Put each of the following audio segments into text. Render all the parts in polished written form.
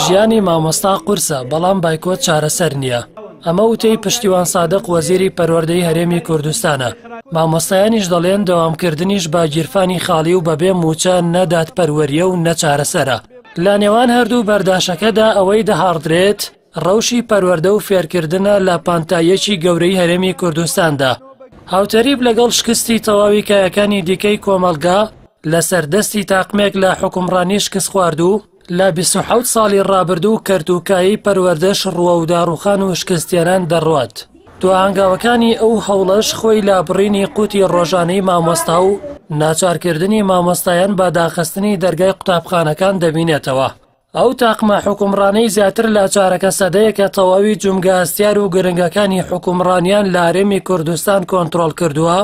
ژیانی مامۆستا قورسە، بەڵام بایکۆت چارەسەر نییە. ئەمە وتەی پشتیوان سادق وەزیری پەروەردەی هەرێمی کوردستانە. مامۆستایانیش دەڵێن دەوامکردنیش بە گیرفانی خاڵی و بەبێ مووچە نە دادپەروەرییە و نە چارەسەرە. لە نێوان هەردوو بەرداشەکەدا ئەوەی دەهاڕدرێت ڕەوشی پەروەردە و فێرکردنە لە پانتاییەکی گەورەی هەرێمی کوردستاندا. هاوتەریب لەگەڵ شکستی تەواوی کایەکانی دیکەی کۆمەڵگا لەسەر دەستی تاقمێک لە حوکمڕانی شکستخواردوو، لە 27 ساڵی ڕابردوو کەرت و کایەی پەروەردەش ڕووەو داڕوخان و شکستهێنان دەڕوات. دوا هەنگاوەکانی ئەو هەوڵەش خۆی لە بڕینی قوتی ڕۆژانەی مامۆستا و ناچارکردنی مامۆستایان بە داخستنی دەرگای قوتابخانەکان دەبینێتەوە. ئەو تاقمە حوکمڕانەی زیاتر لە چارەکە سەدەیەکە تەواوی جومگە هەستیار و گرنگەکانی حوکمڕانیان لە هەرێمی کوردستان کۆنترۆڵ کردووە،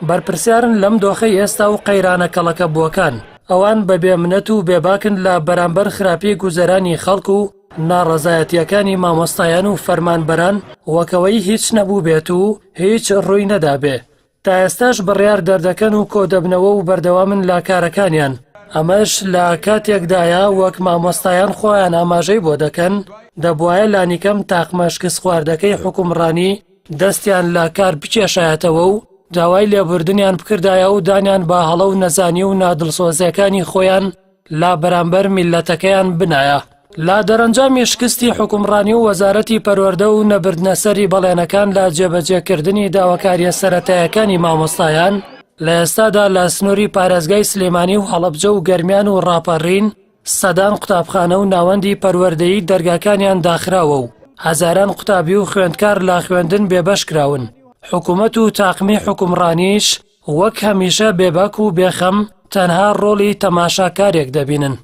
بەرپرسیارن لەم دۆخەی ئێستا و قەیرانە کەڵەکەبووەکان. ئەوان بە بێ منەت و بێباکن لە بەرامبەر خراپی گوزەرانی خەڵک و ناڕەزایەتییەکانی مامۆستایان و فەرمانبەران وەکەوەی هیچ نەبووبێت و هیچ ڕووی نەدابێ. تا ئێستاش بڕیار دەردەکەن و کۆدەبنەوە و بەردەوامن لە کارەکانیان، ئەمەش لە کاتێکدایە وەک مامۆستایان خۆیان ئاماژەی بۆ دەکەن، دەبوایە لانیکەم تاقمە شکستخواردەکەی حوکمڕانی دەستیان لە کار بکێشایەتەوە و داوای لێبوردنیان بکردایە و دانیان بە هەڵە و نەزانی و نادڵسۆزیەکانی خۆیان لە بەرامبەر میللەتەکەیان بنایە. لە دەرەنجامی شکستی حوکمڕانی و وەزارەتی پەروەردە و نەبردنەسەری بەڵێنەکان لە جێبەجێکردنی داواکارییە سەرەتایەکانی مامۆستایان، لە ئێستادا لە سنووری پارێزگای سلێمانی و هەڵەبجە و گەرمیان و ڕاپەڕین سەدان قوتابخانە و ناوەندی پەروەردەیی دەرگاکانیان داخراوە و هەزاران قوتابی و خوێندکار لە خوێندن بێبەشکراون، حکومەت و تاقمی حوکمڕانیش وەک هەمیشە بێباک و بێخەم تەنها ڕۆڵی تەماشاکارێک دەبینن.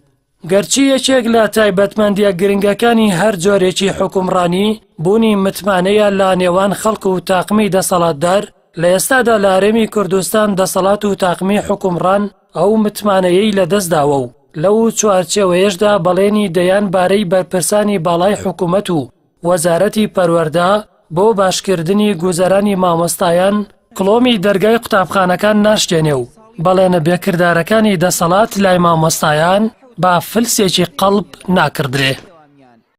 گەرچی یەکێک لە تایبەتمەندییە گرنگەکانی هەر جۆرێکی حوکمڕانی، بوونی متمانەیە لە نێوان خەڵک و تاقمی دەسەڵاتدار، لە ئێستادا لە هەرێمی کوردستان دەسەڵات و تاقمی حوکمڕان ئەو متمانەیەی لەدەستداوە و لەو چوارچێوەیەشدا بەڵێنی دەیان بارەی بەرپرسانی باڵای حکومەت و وەزارەتی پەروەردە بۆ باشکردنی گوزەرانی مامۆستایان کڵۆمی دەرگای قوتابخانەکان ناشکێنێ و بەڵێنە بێکردارەکانی دەسەڵات لای مامۆستایان بە فلسێکی قەڵب ناکڕدرێ.